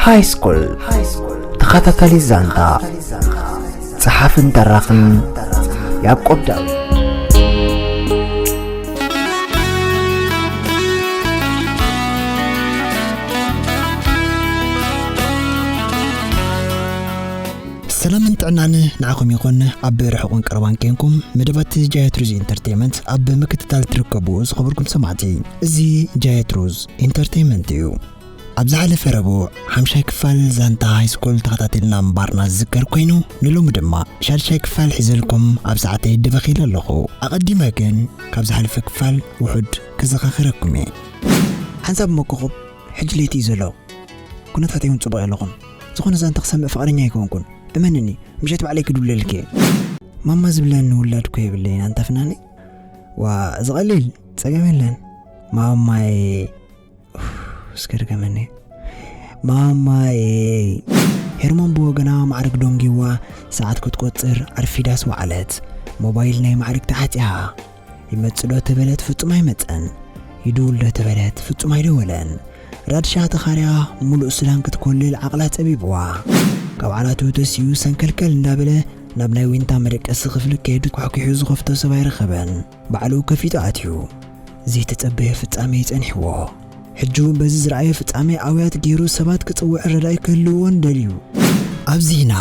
ሃይ ስኩል ተኸታታሊ ዛንታ፣ ጸሓፍን ተራኽን ያዕቆብ ዳዊት። ሰላምን ጥዕናን ንዓኹም ይኹን። ኣብ ርሑቕን ቀረባን ኬንኩም መደባት ጃየት ሩዝ ኢንተርቴይመንት ኣብ ምክትታል ትርከቡ ዝኸበርኩም ሰማዕቲ፣ እዚ ጃየት ሩዝ ኢንተርቴይመንት እዩ። ኣብ ዝሓለፈ ረቡዕ ሓምሻይ ክፋል ዛንታ ሃይ ስኩል ተኸታቲልና ምንባርና ዝዝከር ኮይኑ፣ ንሎሚ ድማ ሻድሻይ ክፋል ሒዘልኩም ኣብ ሰዓተይ ደበኺለ ኣለኹ። ኣቐዲመ ግን ካብ ዝሓለፈ ክፋል ውሑድ ከዘኻኽረኩም እየ። ሓንሳብ እሞ ኮኾብ፣ ሕጂ ለይቲ እዩ ዘሎ። ኩነታት እውን ጽቡቕ ኣለኹን። ዝኾነ ዛንታ ክሰምዕ ፍቓደኛ ኣይኮንኩን። እመንኒ፣ ምሸት ባዕለይ ክድውለልኪ እየ። ማማ ዝብለኒ ውላድ እኮ የብለይን፣ ኣንታ ፍናነይ። ዋ፣ እዚ ቀሊል፣ ጸገም የለን። ማማይ፣ ኡፍ፣ እስከ ድገመኒ። ማማይ። ሄርሞን ብወገና ማዕርግ ዶንጊዋ ሰዓት ክትቆጽር ኣርፊዳስ ወዓለት። ሞባይል ናይ ማዕርግ ተዓጽያ። ይመጽእ ዶ ተበለት፣ ፍጹም ኣይመጸን። ይድውል ዶ ተበለት፣ ፍጹም ኣይደወለን። ራድሻ ተኻርያ፣ ሙሉእ ሱዳን ክትኮልል ዓቕላ ጸቢብዋ። ካብ ዓራቱ ተሲኡ ሰንከልከል እንዳበለ ናብ ናይ ዊንታ መደቀሲ ክፍሊ ከይዱ ኳሕኲሑ ዝኸፍቶ ሰብ ኣይረኸበን። ባዕሉ ከፊቱ ኣትዩ። ዘይተጸበየ ፍጻሜ ጸኒሕዎ። ሕጂ እውን በዚ ዝረኣዮ ፍጻሜ ኣውያት ገይሩ ሰባት ክጽውዕ ረዳኢ ክህልዎን ደልዩ። ኣብዚ ኢና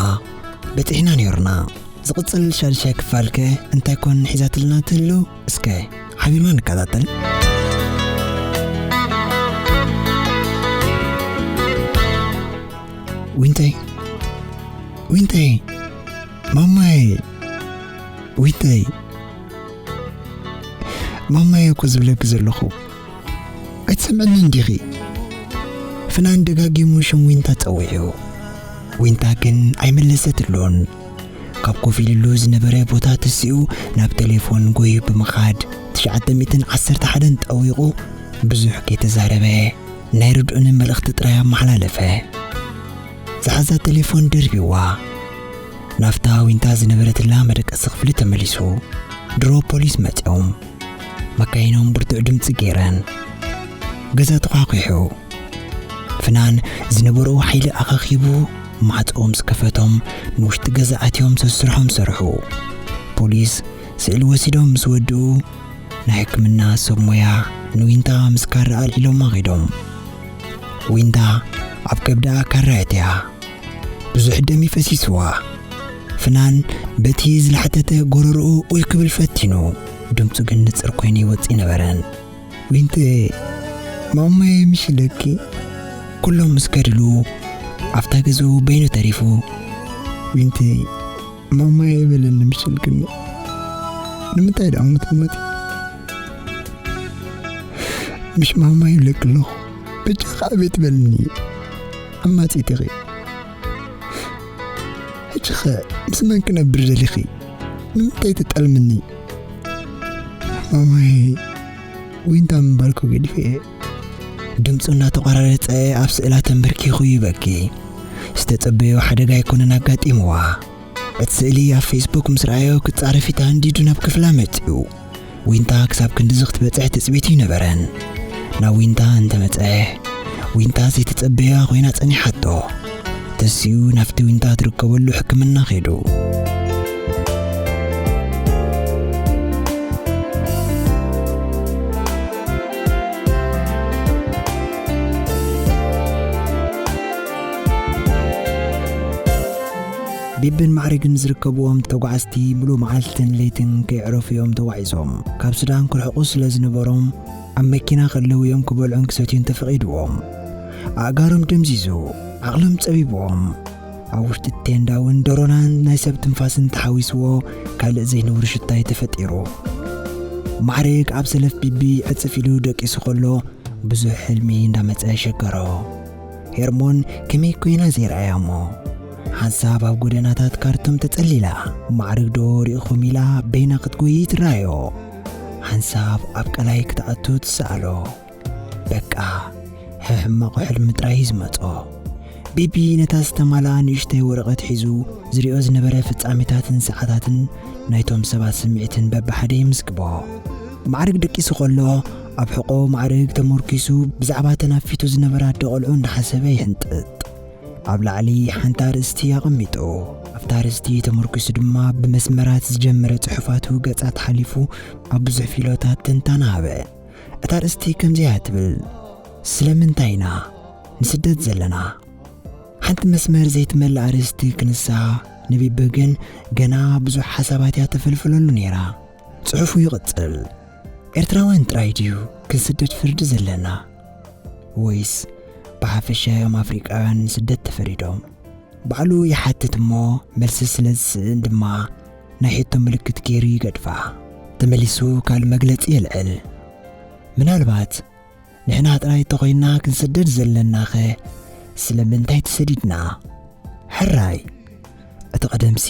በጺሕና ነይርና። ዝቕጽል ሻድሻይ ክፋልከ እንታይ ኮን ሒዛትልና ትህሉ? እስከ ሓቢርና ንከታተል። ዊንተይ፣ ዊንተይ፣ ማማይ፣ ዊንተይ፣ ማማይ እኮ ዝብለኪ ዘለኹ። ኣይትሰምዕንን ዲኺ? ፍናን ደጋጊሙ ሽም ዊንታ ጸዊዑ። ዊንታ ግን ኣይመለሰትሉን። ካብ ኮፍ ኢልሉ ዝነበረ ቦታ ተሲኡ ናብ ቴሌፎን ጎዩ ብምኻድ ትሽዓተ ሚእትን ዓሰርተ ሓደን ጠዊቑ ብዙሕ ከይተዛረበ ናይ ርድኡኒ መልእኽቲ ጥራይ ኣመሓላለፈ። ዝሓዛ ቴሌፎን ደርቢዋ ናብታ ዊንታ ዝነበረትላ መደቀሲ ክፍሊ ተመሊሱ። ድሮ ፖሊስ መጺኦም። መካይኖም ብርቱዕ ድምጺ ገይረን። ገዛ ተዃኲሑ። ፍናን ዝነበርዎ ሓይሊ ኣኻኺቡ ማዕጾኦም ምስ ከፈቶም ንውሽጢ ገዛ ኣትዮም ሰስርሖም ሰርሑ። ፖሊስ ስእሊ ወሲዶም ምስ ወድኡ ናይ ሕክምና ሰብ ሞያ ንዊንታ ምስ ካራ ኣልዒሎማ ኸይዶም። ዊንታ ኣብ ከብዳ ካራ ኣእትያ። ብዙሕ ደም ይፈሲስዋ። ፍናን በቲ ዝላሕተተ ጎረርኡ ኡይ ክብል ፈቲኑ። ድምጹ ግን ንጽር ኮይኑ ይወጽእ ኣይነበረን። ዊንተ፣ ማማየ ምሽ ኢለኪ። ኩሎም ምስ ከድሉ ኣብታ ገዝኡ በይኑ ተሪፉ። ዊንተ፣ ማማየ በለኒ ምሽ ኢልክኒ። ንምንታይ ደኣ እሞ ትቕመጢ? ምሽ ማማይ ይብለኪ ኣለኹ። በጃኺ ኣቤት በልኒ። ዓማጺት ኢኺ። ሕጂኸ ምስ መን ክነብር ደሊኺ? ንምንታይ ትጠልምኒ? ማማይ፣ ዊንታ ምንባርኩ ገዲፈ እየ። ድምፁ እናተቋራረፀ ኣብ ስእላ ተንበርኪኹ ይበኪ። ዝተፀበዮ ሓደጋ ኣይኮነን ኣጋጢምዋ። እቲ ስእሊ ኣብ ፌስቡክ ምስ ረኣዮ ክጻረፊ ተሃንዲዱ ናብ ክፍላ መጺኡ። ዊንታ ክሳብ ክንድዚ ክትበጽሕ ትጽቢት ኣይነበረን። ናብ ዊንታ እንተመጸ፣ ዊንታ ዘይተጸበያ ኮይና ጸኒሓቶ። ተሲኡ ናብቲ ዊንታ ትርከበሉ ሕክምና ከይዱ። ቢብን ማዕሪግን ዝርከብዎም ተጓዓዝቲ ምሉእ መዓልትን ለይትን ከየዕረፉ እዮም ተጓዒዞም። ካብ ሱዳን ክርሕቑ ስለ ዝነበሮም፣ ኣብ መኪና ከለዉ እዮም ክበልዑን ክሰትዩን ተፈቒድዎም። ኣእጋሮም ደምዚዙ፣ ዓቕሎም ጸቢብዎም። ኣብ ውሽጢ ቴንዳ እውን ደሮናን ናይ ሰብ ትንፋስን ተሓዊስዎ ካልእ ዘይንቡር ሽታ እዩ ተፈጢሩ። ማዕሪግ ኣብ ሰለፍ ቢቢ ዕጽፍ ኢሉ ደቂሱ ከሎ፣ ብዙሕ ሕልሚ እንዳመጸ ሸገሮ። ሄርሞን ከመይ ኮይና ዘይረኣያ እሞ፣ ሓንሳብ ኣብ ጎደናታት ካርቱም ተጸሊላ፣ ማዕርግ ዶ ርኢኹም ኢላ በይና ክትጎይ ትረኣዮ። ሓንሳብ ኣብ ቀላይ ክትኣቱ ትሰኣሎ። በቃ፣ ሕሕማቑ ሕልሚ ጥራይ እዩ ዝመጾ። ቢቢ ነታ ዝተማልኣ ንእሽተይ ወረቐት ሒዙ ዝሪኦ ዝነበረ ፍጻሜታትን ሰዓታትን ናይቶም ሰባት ስምዒትን በብሓደ ይምዝግቦ። ማዕርግ ደቂሱ ከሎ፣ ኣብ ሕቖ ማዕርግ ተመርኪሱ ብዛዕባ ተን ኣብ ፊቱ ዝነበራ ኣደ ቆልዑ እንዳሓሰበ ይሕንጥጥ። ኣብ ላዕሊ ሓንቲ ኣርእስቲ ኣቐሚጡ፣ ኣብታ ኣርእስቲ ተመርኲሱ ድማ ብመስመራት ዝጀመረ ጽሑፋቱ ገጻት ሓሊፉ ኣብ ብዙሕ ፊሎታት ትንታነ ሃበ። እታ ኣርእስቲ ከምዚኣ ትብል፣ ስለምንታይ ኢና ንስደት ዘለና? ሓንቲ መስመር ዘይትመልእ ኣርእስቲ ክንሳ፣ ንቢቢ ግን ገና ብዙሕ ሓሳባት እያ ተፈልፍለሉ ነይራ። ጽሑፉ ይቕጽል፣ ኤርትራውያን ጥራይ ድዩ ክንስደድ ፍርዲ ዘለና? ወይስ ብሓፈሻ እዮም ኣፍሪቃውያን ንስደት ተፈሪዶም? ባዕሉ ይሓትት እሞ፣ መልሲ ስለ ዝስእን ድማ ናይ ሕቶ ምልክት ገይሩ ይገድፋ። ተመሊሱ ካልእ መግለጺ የልዕል። ምናልባት ንሕና ጥራይ እንተኾይንና ክንስደድ ዘለናኸ ስለምንታይ ተሰዲድና? ሕራይ፣ እቲ ቀደምሲ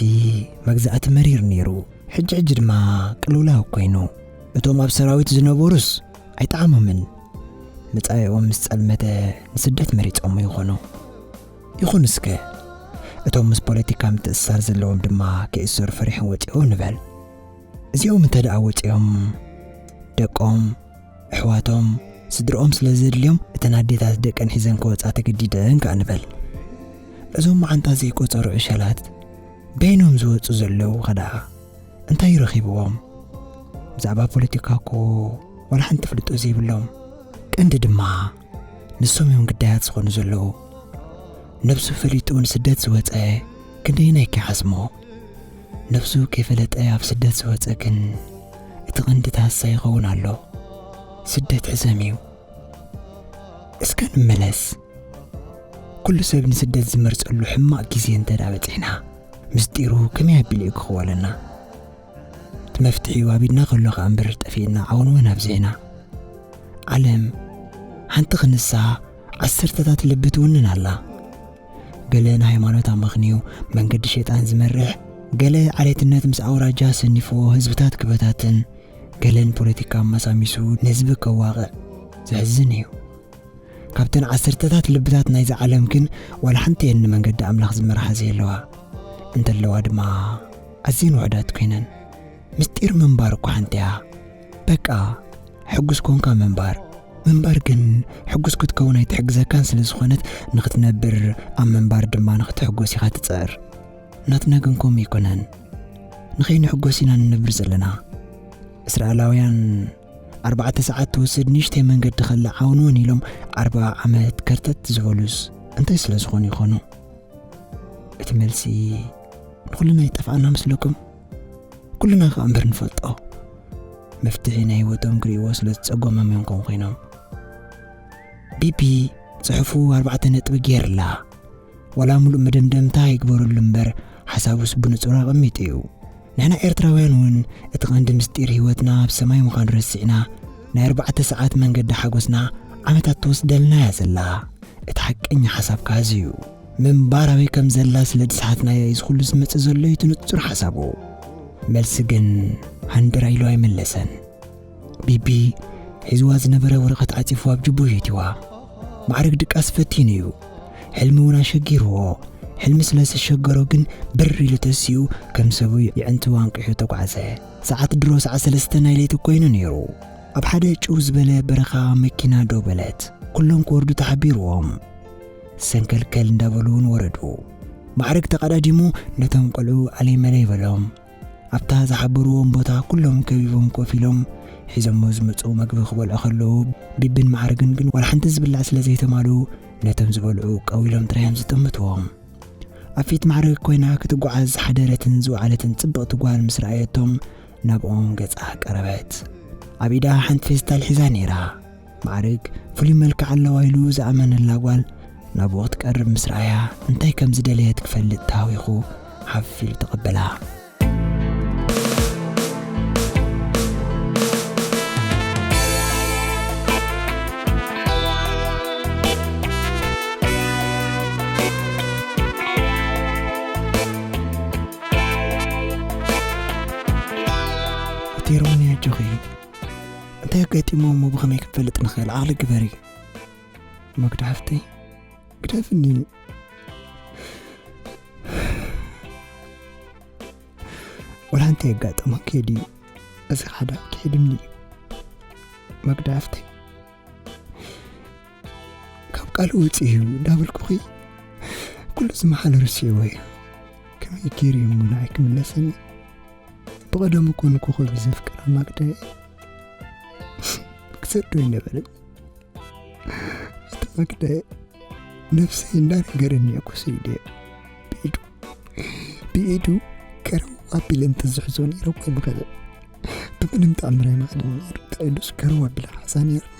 መግዛእቲ መሪር ነይሩ፣ ሕጂ ሕጂ ድማ ቅልውላው ኮይኑ። እቶም ኣብ ሰራዊት ዝነበሩስ ኣይጠዓሞምን። መጻኢኦም ምስ ጸልመተ ንስደት መሪጾሞ ይኾኑ። ይኹን እስከ፣ እቶም ምስ ፖለቲካ ምትእስሳር ዘለዎም ድማ ከይእሰሩ ፈሪሖም ወጺኦም ንበል። እዚኦም እንተ ደኣ ወጺኦም፣ ደቆም፣ ኣሕዋቶም፣ ስድርኦም ስለ ዘድልዮም፣ እተን ኣዴታት ደቀን ሒዘን ክወጻ ተገዲደን ከኣ ንበል። እዞም መዓንጣ ዘይቆጸሩ ዕሸላት በይኖም ዝወጹ ዘለዉ ከ ደኣ እንታይ ረኺብዎም? ብዛዕባ ፖለቲካ እኮ ዋላ ሓንቲ ፍልጦ ዘይብሎም። ቀንዲ ድማ ንሶም እዮም ግዳያት ዝኾኑ ዘለዉ። ነብሱ ፈሊጡ ንስደት ዝወጸ ክንደየናይ ከይሓስሞ? ነብሱ ከይፈለጠ ኣብ ስደት ዝወጸ ግን እቲ ቀንዲ ተሃሳይ ይኸውን ኣሎ። ስደት ሕሰም እዩ። እስከ ንመለስ። ኩሉ ሰብ ንስደት ዝመርጸሉ ሕማቕ ግዜ እንተ ደኣ በጺሕና፣ ምስጢሩ ከመይ ኣቢሉ እዩ ክኽወለና? እቲ መፍትሒኡ ኣብ ኢድና ከሎ ከኣ እምበር ጠፊእና ዓወንወን ኣብዚሕና። ዓለም ሓንቲ ክንሳ ዓሰርተታት ልቢ ትውንን ኣላ። ገለ ንሃይማኖት ኣመኽንዩ መንገዲ ሸይጣን ዝመርሕ፣ ገለ ዓሌትነት ምስ ኣውራጃ ሰኒፍዎ ህዝብታት ክበታትን፣ ገለን ፖለቲካ ኣመሳሚሱ ንህዝቢ ከዋቕዕ። ዘሕዝን እዩ። ካብተን ዓሰርተታት ልብታት ናይዛ ዓለም ግን ዋላ ሓንቲ እየን ንመንገዲ ኣምላኽ ዝመርሓ ዘየለዋ። እንተለዋ ድማ ኣዝየን ውሑዳት ኮይነን። ምስጢር ምንባር እኮ ሓንቲ እያ። በቃ፣ ሕጉስ ኮንካ ምንባር። ምንባር ግን ሕጉስ ክትከውን ኣይትሕግዘካን ስለ ዝኾነት፣ ንኽትነብር ኣብ ምንባር ድማ ንኽትሕጎስ ኢኻ ትጽዕር። ናትና ግን ከምኡ ኣይኮነን። ንኸይንሕጎስ ኢና ንነብር ዘለና። እስራኤላውያን ኣርባዕተ ሰዓት ትወስድ ንእሽተይ መንገዲ ከላ ዓውንውን ኢሎም ኣርብዓ ዓመት ከርተት ዝበሉስ እንታይ ስለ ዝኾኑ ይኾኑ? እቲ መልሲ ንኹልና ይጠፍኣና መስለኩም? ኩልና ከኣ እምበር ንፈልጦ። መፍትሒ ናይ ህይወቶም ክርእይዎ ስለ ዝጸገሞም እዮም ከምኡ ኮይኖም። ቢቢ ጽሑፉ ኣርባዕተ ነጥቢ ገይርላ። ዋላ ምሉእ መደምደምታ ይግበረሉ እምበር፣ ሓሳቡስ ብንጹር ኣቐሚጡ እዩ። ንሕና ኤርትራውያን እውን እቲ ቀንዲ ምስጢር ህይወትና ኣብ ሰማይ ምዃኑ ረሲዕና፣ ናይ ኣርባዕተ ሰዓት መንገዲ ሓጎስና ዓመታት ትወስደልና እያ ዘላ። እቲ ሓቀኛ ሓሳብ ከኣ እዚ እዩ። ምንባር ኣበይ ከም ዘላ ስለ ዝሰሓትናዮ እዩ እዚ ኩሉ ዝመጽእ ዘሎ እዩ እቲ ንጹር ሓሳቡ። መልሲ ግን ሃንደራ ኢሉ ኣይመለሰን። ቢቢ ሒዝዋ ዝነበረ ወረቐት ዓጺፉ ኣብ ጅቡ የእትዋ። ማዕረግ ድቃስ ፈቲኑ እዩ። ሕልሚ እውን ኣሸጊርዎ። ሕልሚ ስለ ዘሸገሮ ግን ብር ኢሉ ተሲኡ ከም ሰብኡ የዕንትዋ ኣንቂሑ ተጓዕዘ። ሰዓት ድሮ ሰዓት ሰለስተ ናይ ለይቲ ኮይኑ ነይሩ። ኣብ ሓደ ጭው ዝበለ በረኻ መኪና ደው በለት። ኩሎም ክወርዱ ተሓቢርዎም። ሰንከልከል እንዳበሉ እውን ወረዱ። ማዕረግ ተቐዳዲሙ ነቶም ቆልዑ ኣለይ መለይ በሎም። ኣብታ ዝሓበርዎም ቦታ ኩሎም ከቢቦም ኮፍ ኢሎም ሒዞሞ ዝመጹ መግቢ ክበልዑ ከለዉ፣ ቢብን ማዕረግን ግን ዋላ ሓንቲ ዝብላዕ ስለ ዘይተማልኡ፣ ነቶም ዝበልዑ ቀው ኢሎም ጥራይ እዮም ዝጥምትዎም። ኣብ ፊት ማዕረግ ኮይና ክትጓዓዝ ዝሓደረትን ዝወዓለትን ጽብቕቲ ጓል ምስ ረኣየቶም፣ ናብኦም ገጻ ቀረበት። ኣብ ኢዳ ሓንቲ ፌስታል ሒዛ ነይራ። ማዕረግ ፍሉይ መልክዕ ኣለዋ ኢሉ ዝኣመነላ ጓል ናብኡ ክትቀርብ ምስ ረኣያ፣ እንታይ ከም ዝደለየት ክፈልጥ ተሃዊኹ ሓፍ ኢሉ ተቐበላ። ቴሮኒ ኣጆኺ። እንታይ ኣጋጢሙ እሞ ብኸመይ ክንፈልጥ ንኽእል? ዓቕሊ ግበሪ። መግዲ ሓፍተይ፣ ግደፍኒ። ወላ ሓንቲ የጋጠመኪ ድዩ? እዚ ሓደ ክሒድኒ እዩ። መግዲ ሓፍተይ፣ ካብ ቃል ውጽእ እዩ እንዳበልኩኺ፣ ኩሉ ዝመሓለ ርስዕዎ እዩ። ከመይ ገይሩ እዩ እሞ ንዓይ ክምለሰኒ? ብቐደሙ ኮንኩ ኮቢ ዘፍቅራ ማግዳ እየ። ክሰዶ ይነበረ። እቲ ማግዳ ነፍሰይ እንዳነገረኒ እኮ ሰይደ። ብኢዱ፣ ብኢዱ ከረው ኣቢለ እንተዝሕዞ ነይረ እኮ ይምኸደ። ብምንም ተኣምር ኣይምኸደን ነይሩ። እንታይ ኢሉስ ከረው ኣቢለ ሓዛ ነይሩኒ።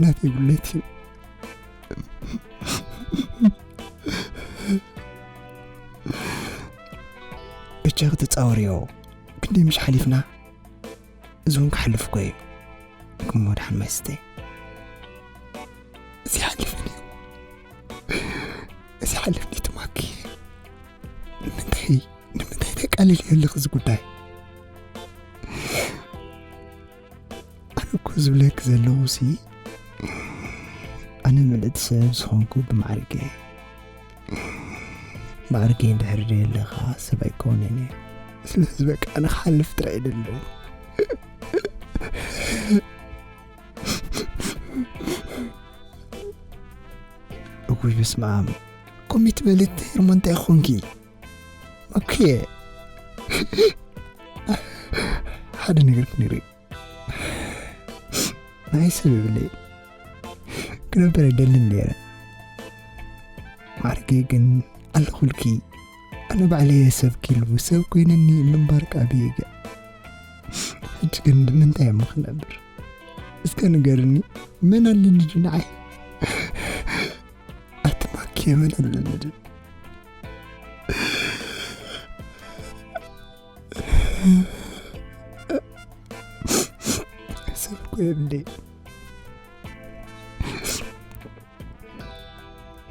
ናተይ ጉድለት እዩ። በጃኺ ተጻወርዮ። ክንደይ ምሽ ሓሊፍና? እዚ እውን ክሓልፍ እኮ እዩ። እሞ ደሓን ማይ ስተይ። እዚ ሓሊፍኒ እዩ። እዚ ሓሊፍኒ ትማኪ። ንምንታይ፣ ንምንታይ ተቃልልዮ ኣለኺ እዚ ጉዳይ? ኣነ እኮ ዝብለኪ ዘለኹ ሲ፣ ኣነ ምልእቲ ሰብ ዝኾንኩ ብማዕርገ። ማዕርገ እንድሕር ደየለኻ ሰብ ኣይኮነን እየ። ስለዚ በቃ ኣነ ክሓልፍ ጥራይ ይደለኹ። እውይ በስመ ኣብ። ኮሚት በልት ሄርሞን እንታይ ኾንኪ? ኦኬ። ሓደ ነገር ክነግርኪ። ናይ ሰብ የብለይ። ክነብር ኣይደልን ነይረ። ማዕርገይ ግን ኣለኹልኪ። ኣነ ባዕለይ እየ ሰብ ኪሉ፣ ሰብ ኮይነኒ ምንባር ከኣ ብየገ። ሕጂ ግን ብምንታይ እሞ ክነብር? እስከ ንገርኒ፣ መን ኣለኒ ድዩ ንዓይ? ኣቲ ማኪ፣ መን ኣለኒ ድዩ? ሰብ እኮ የብለይ።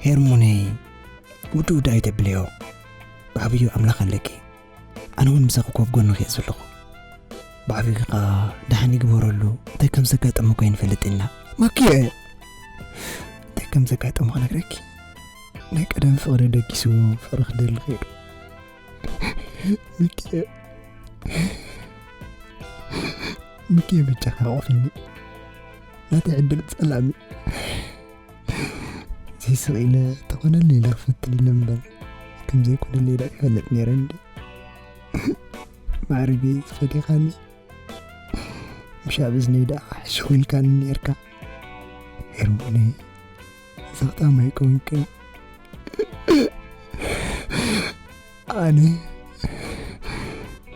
ሄርሞነይ፣ ውዲ ውዲ ኣይተብልዮ። ብዓብዩ ኣምላኽ ኣለኪ። ኣነ እውን ምሳኺ እኮ ኣብ ጎንኺ እየ ዘለኹ። ብዓብዩ ከኣ ደሓን ይግበረሉ። እንታይ ከም ዘጋጠመ እኮ ኣይንፈልጥን ኢና። ማኪየ፣ እንታይ ከም ዘጋጠመ ክነግረኪ። ናይ ቀደም ፍቕሪ ደጊሱ ፍቕሪ ክደሊ ኸይዱ። ሚኪ፣ ሚኪ በጃኻ ሓቑፍኒ። ናተይ ዕድል ጸላሚ። ዘይስቕ ኢለ ተኾነለይ ኢለ ክፈትን ኢለ እምበር፣ ከም ዘይኮነለይ ዶ ይፈልጥ ነይረ እንዴ? ማዕርገይ ዝፈቴኻኒ፣ ምሽ ኣብ እዝነይ ደኣ ሕሹኽ ኢልካኒ ነይርካ። ሄርሞነይ፣ ዘኽታም ኣይኮንክን። ኣነ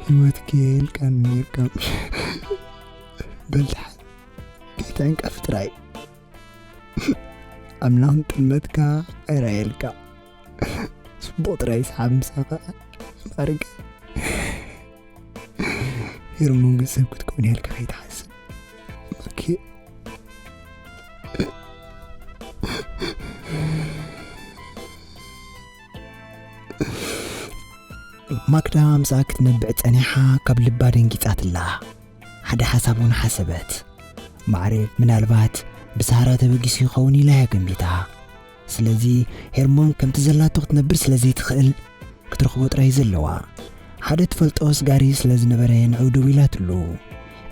ህይወት ክየልካ ነርካ። በልሓ ከይተንቀፍ ጥራይ። ኣምላኽ ጥልመትካ ኣይራየልካ። ጽቡቕ ጥራይ ሰሓብ ምሳኻ ማርገ። ሄርሞን ግን ሰብ ክትከውን ያልካ ከይትሓስብ። ኦኬ። ማክዳ ምስኣ ክትነብዕ ጸኒሓ ካብ ልባ ደንጊጻትላ። ሓደ ሓሳብ እውን ሓሰበት። ማዕረ ምናልባት ብሳራ ተበጊሱ ይኸውን ኢላ እያ ገሚታ። ስለዚ ሄርሞን ከምቲ ዘላቶ ክትነብር ስለ ዘይትኽእል ክትረኽቦ ጥራይ ዘለዋ። ሓደ ትፈልጦ ስጋሪ ስለ ዝነበረ ንዕኡ ደዊላትሉ።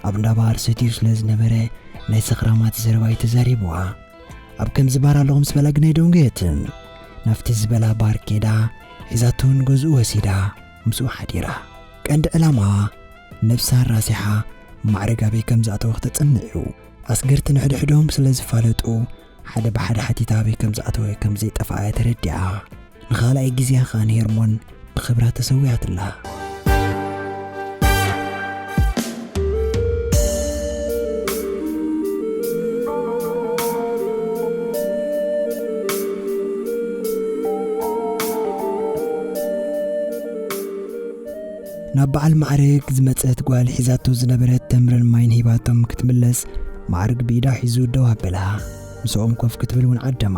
ኣብ እንዳ ባር ሰትዩ ስለ ዝነበረ ናይ ሰኽራማት ዘረባ እዩ ተዛሪብዋ። ኣብ ከምዚ ባር ኣለኹ ምስ በላ ግን ኣይደንጎየትን። ናብቲ ዝበላ ባር ኬዳ ሒዛቶ ንገዝኡ ወሲዳ ምስኡ ሓዲራ። ቀንዲ ዕላማ ነብሳ ኣራሲሓ ማዕረግ ኣበይ ከም ዝኣተወ ክተጽንዕ እዩ። ኣስገርቲ ንሕድሕዶም ስለ ዝፋለጡ ሓደ ብሓደ ሓቲታ ኣበይ ከም ዝኣተወ ከም ዘይጠፍኣ እያ ተረዲኣ። ንኻልኣይ ግዜኣ ኸኣ ንሄርሞን ብኽብራ ተሰዊኣትላ። ናብ በዓል ማዕርግ ዝመጸት ጓል ሒዛቶ ዝነበረት ተምርን ማይን ሂባቶም ክትምለስ፣ ማዕርግ ብኢዳ ሒዙ ደው ኣበላ። ምስኦም ኮፍ ክትብል እውን ዓደማ።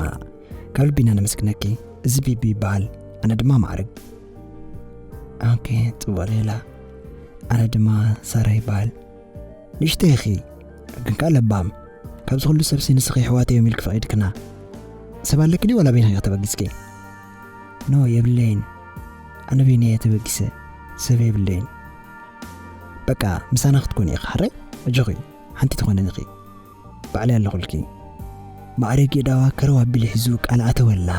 ካብ ልቢ ኢና ነመስግነኪ። እዚ ቢቢ ይበሃል፣ ኣነ ድማ ማዕርግ። ኦኬ፣ ጽቡቕ ሌላ። ኣነ ድማ ሳራ ይበሃል። ንእሽተይ ኢኺ፣ ግን ከኣ ለባም። ካብዚ ኩሉ ሰብሲ ንስኺ ኣሕዋተይ እዮም ኢልኪ ፈቒድክና። ሰብ ኣለኪ ድዩ ዋላ በይንኺ ኢኺ ተበጊስኪ? ኖ፣ የብለይን። ኣነ በይነይ እየ ተበጊሰ። ሰብ የብለይን። በቃ፣ ምሳና ክትኮኒ ኢኺ፣ ሓራይ? ኣጆኺ፣ ሓንቲ ትኾነኒ ኢኺ። ባዕለይ ኣለኹልኪ። ማዕረግ የዳዋ ከረው ኣቢሉ ሒዙ ቃል ኣተወላ።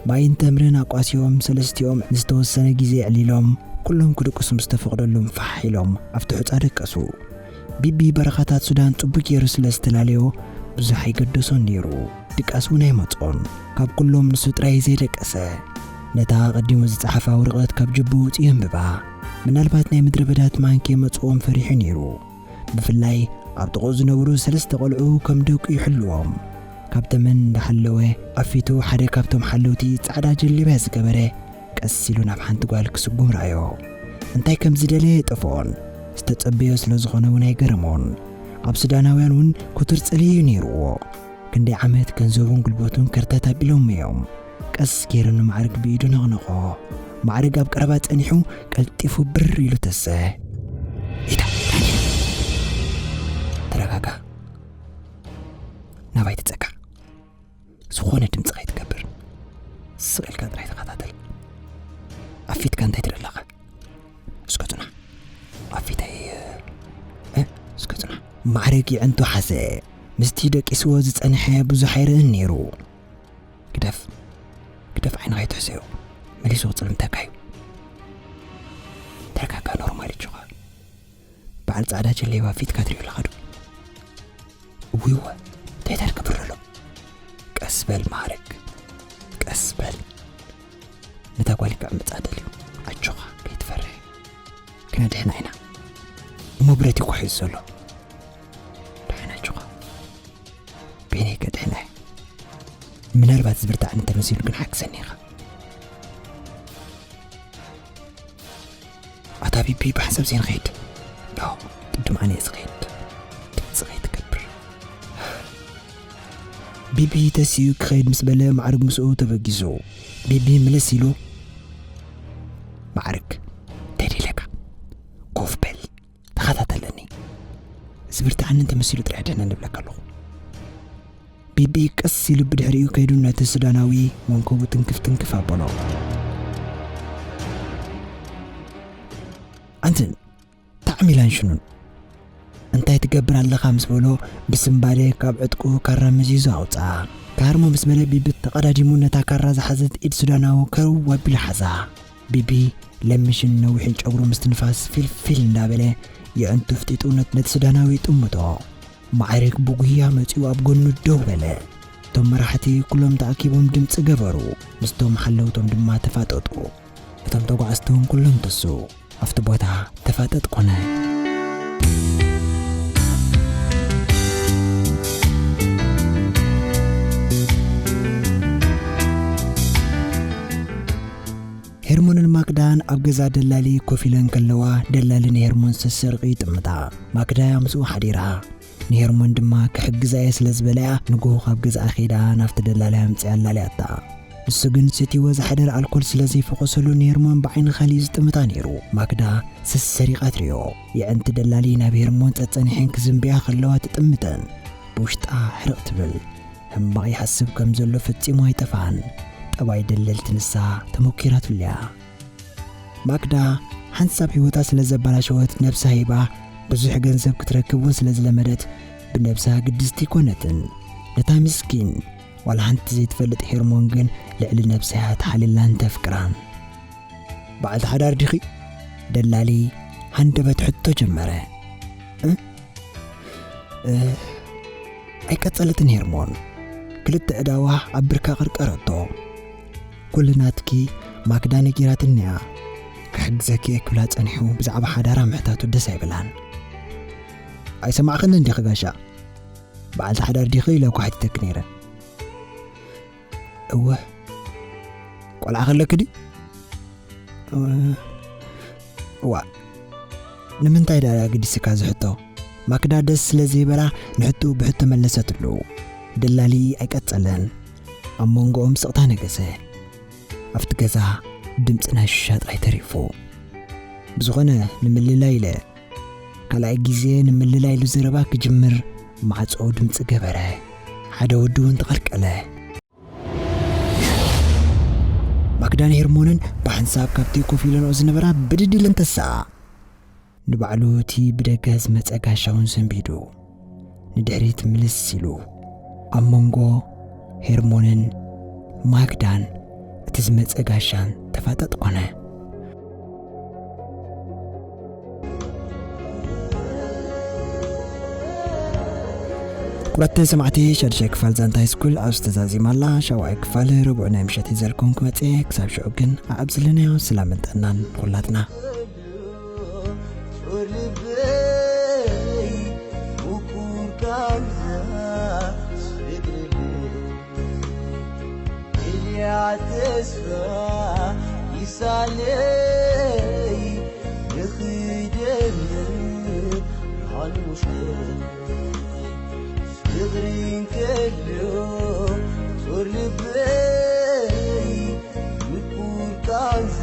ማይን ተምርን ኣቋሲዮም ሰለስቲኦም ንዝተወሰነ ግዜ ኣዕሊሎም፣ ኩሎም ክድቅሱ ምስ ተፈቕደሎም ፋሕ ኢሎም ኣብቲ ሑጻ ደቀሱ። ቢቢ በረኻታት ሱዳን ጽቡቕ ገይሩ ስለ ዝተላለዮ ብዙሕ ኣይገደሶን ነይሩ። ድቃስ እውን ኣይመጾን። ካብ ኩሎም ንሱ ጥራይ ዘይደቀሰ። ነታ ኣቐዲሙ ዝጸሓፋ ወረቐት ካብ ጅቡ ኣውጺኡ የንብባ። ምናልባት ናይ ምድረ በዳ ትማን ከይመጽዎም ፈሪሑ ነይሩ። ብፍላይ ኣብ ጥቕኡ ዝነብሩ ሰለስተ ቆልዑ ከም ደቁ ይሕልዎም። ካብ ተመን እንዳሓለወ ኣብ ፊቱ ሓደ ካብቶም ሓለውቲ ጻዕዳ ጀለብያ ዝገበረ ቀስ ኢሉ ናብ ሓንቲ ጓል ክስጉም ረኣዮ። እንታይ ከም ዝደለየ የጠፍኦን ዝተጸበዮ ስለ ዝኾነ እውን ኣይገረሞን። ኣብ ሱዳናውያን እውን ክቱር ጽልኢ እዩ ነይርዎ። ክንደይ ዓመት ገንዘቡን ጉልበቱን ከርተት ኣቢሎም እዮም። ቀስ ገይሩ ንማዕርግ ብኢዱ ነቕነቖ። ማዕርግ ኣብ ቀረባ ጸኒሑ ቀልጢፉ ብር ኢሉ ተሰ። ኢታ፣ ዳንኤል፣ ተረጋጋ። ናባይ ትጸጋዕ። ዝኾነ ድምጺ ከይትገብር። ስቕ ኢልካ ጥራይ ተኸታተል። ኣብ ፊትካ እንታይ ትርኢ ኣለኻ? እስከ ጽናሕ። ኣብ ፊተይ፣ እ? እስከ ጽናሕ። ማዕረግ የዕንቱ ሓዘ። ምስቲ ደቂስዎ ዝጸንሐ ብዙሕ ኣይርእን ነይሩ። ግደፍ። ግደፍ ዓይንኻ ኣይትሕሰዮ። መሊሱ ክጽልምተካ እዩ። ተረጋጋ ኖርማል እጆኻ። በዓል ጻዕዳ ጀለይባ ፊትካ ትሪኦ ኣለኻ ዶ? እዊወ፣ እንታይ ታሪክ ብር ኣሎ? ቀስ በል ማዕረግ፣ ቀስ በል። ነታ ጓል ክዕምጻ ደልዩ። ኣጆኻ፣ ከይትፈርሕ። ክነድሕና ኢና። እሞ ብረት እዩ ሒዙ ዘሎ። ድሓን ኣጆኻ። በይነይ ከድሕና እየ። ምናልባት ዝብርታዕኒ እንተመሲሉ ግን ሓግዘኒ ኢኻ። ኣታ ቢቢ ብሓንሳብ ዘይንኸይድ። ኖ፣ ቅድም ኣነ እየ ዝኸይድ። ድምፂ ከይትገብር። ቢቢ ተሲኡ ክኸይድ ምስ በለ ማዕርግ ምስኡ ተበጊሱ። ቢቢ ምልስ ኢሉ፣ ማዕርግ፣ እንታይ ደይለካ? ኮፍ በል፣ ተኸታተለኒ። ዝብርታዕኒ እንተመሲሉ ጥራይ ድሕነ ንብለካ ኣለኹ። ቢቢ ቀስ ኢሉ ብድሕሪኡ ከይዱ ነቲ ሱዳናዊ መንኮቡ ትንክፍ ትንክፍ ኣበሎ። ኣንትን፣ ታዕሚላን ሽኑን፣ እንታይ ትገብር ኣለኻ ምስ በሎ ብስምባደ ካብ ዕጥቁ ካራ መዚዙ ኣውፅኣ። ካርሞ ምስ በለ ቢቢ ተቐዳዲሙ ነታ ካራ ዝሓዘት ኢድ ሱዳናዊ ከርው ኣቢሉ ሓዛ። ቢቢ ለምሽን ነዊሕን ጨጉሩ ምስትንፋስ ፊልፊል እንዳበለ የዕንቱ ፍጢጡ ነት-፣ ነቲ ሱዳናዊ ይጥምቶ። ማዕረግ ብጉያ መጺኡ ኣብ ጎኑ ደው በለ። እቶም መራሕቲ ኩሎም ተኣኪቦም ድምጺ ገበሩ። ምስቶም ሓለውቶም ድማ ተፋጠጡ። እቶም ተጓዓዝቲ እውን ኩሎም ተሱ። ኣብቲ ቦታ ተፋጠጥ ኮነ። ሄርሞንን ማክዳን ኣብ ገዛ ደላሊ ኮፍ ኢለን ከለዋ፣ ደላሊ ንሄርሞን ሰሰርቂ ይጥምታ። ማክዳ እያ ምስኡ ሓዲራ። ንሄርሞን ድማ ክሕግዛ እየ ስለ ዝበለያ፣ ንግሆ ካብ ገዛኣ ኸይዳ ናብቲ ደላሊ ኣምጺኣ ኣላልያታ። ንሱ ግን ሰትይዎ ዝሓደረ ኣልኮል ስለ ዘይፈኾሰሉ፣ ንሄርሞን ብዓይኒ ካልእ እዩ ዝጥምታ ነይሩ። ማክዳ ሰሰሪቓ ትሪኦ። የዕንቲ ደላሊ ናብ ሄርሞን ጸጸኒሐን ክዝንብያ ከለዋ ትጥምተን። ብውሽጣ ሕርቕ ትብል። ሕማቕ ይሓስብ ከም ዘሎ ፈጺሙ ኣይጠፍኣን። ጠባይ ደለልቲ ንሳ ተመኪራትሉ እያ። ማክዳ ሓንሳብ ህይወታ ስለ ዘበላሸወት ነብሳ ሂባ ብዙሕ ገንዘብ ክትረክብ እውን ስለ ዝለመደት ብነብሳ ግድስቲ ኣይኮነትን። ነታ ምስኪን ዋላ ሓንቲ ዘይትፈልጥ ሄርሞን ግን ልዕሊ ነብሳ እያ ትሓልላን ተፍቅራን። በዓልቲ ሓዳር ዲኺ? ደላሊ ሃንደበት ሕቶ ጀመረ። እ? እ፣ ኣይቀጸለትን ሄርሞን። ክልተ ኣእዳዋ ኣብ ብርካ ቀርቀረቶ። ኩሉ ናትኪ ማክዳ ነጊራትኒ እያ። ክሕግዘኪ እየ ክብላ ጸኒሑ ብዛዕባ ሓዳራ ምሕታቱ ደስ ኣይብላን። ኣይሰማዕኽንን ዲኺ ጋሻ? በዓልቲ ሓዳር ዲኺ ኢለ እኮ ሓቲተኪ ነይረ። እወ። ቆልዓ ከለኪ ድዩ? እዋ፣ ንምንታይ ደኣ ኣገዲስካ እዚ ሕቶ? ማክዳ ደስ ስለ ዘይበላ ንሕቶኡ ብሕቶ መለሰትሉ። ደላሊ ኣይቀጸለን። ኣብ መንጎኦም ስቕታ ነገሰ። ኣብቲ ገዛ ድምጺ ናይ ሽሻ ጥራይ ተሪፉ። ብዝኾነ ንምልላይ ኢለ፣ ካልኣይ ግዜ ንምልላይ ኢሉ ዘረባ ክጅምር ማዕጾ ድምጺ ገበረ። ሓደ ወዲ እውን ተቐልቀለ። ማክዳን ሄርሞንን ብሓንሳብ ካብቲ ኮፍ ኢለንኦ ዝነበራ ብድድ ኢለን ተስኣ። ንባዕሉ እቲ ብደገ ዝመጸ ጋሻ እውን ሰንቢዱ ንድሕሪት ምልስ ኢሉ። ኣብ መንጎ ሄርሞንን ማግዳን እቲ ዝመጸ ጋሻን ተፋጠጥ ኮነ። ክቡራት ሰማዕቲ፣ ሻድሻይ ክፋል ዛንታ ሃይስኩል ኣብዚ ተዛዚማ ኣላ። ሻውዓይ ክፋል ረቡዕ ናይ ምሸት ሒዘልኩም ክመጽእ እየ። ክሳብ ሽዑ ግን ኣብ ዘለናዮ ሰላምን ጥዕናን ንኹላትና። ጾር ልበይ ምቁር ቃንዛ ስድርልይ ኢልያ ተስፋ ይሳለይ ንኽደምር ሃልሙሽተ ፍቕሪ እንከሎ ጾር ልበይ ምቁር ቃንዛ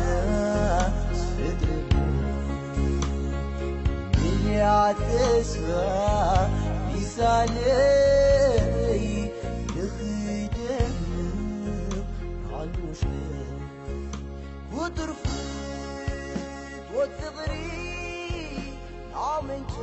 ስድርልይ ኢልያ ተስፋ ይሳለይ ንኽደምር ሃልሙሽተ ክትርፍት ወትቕሪ ኣመንጨ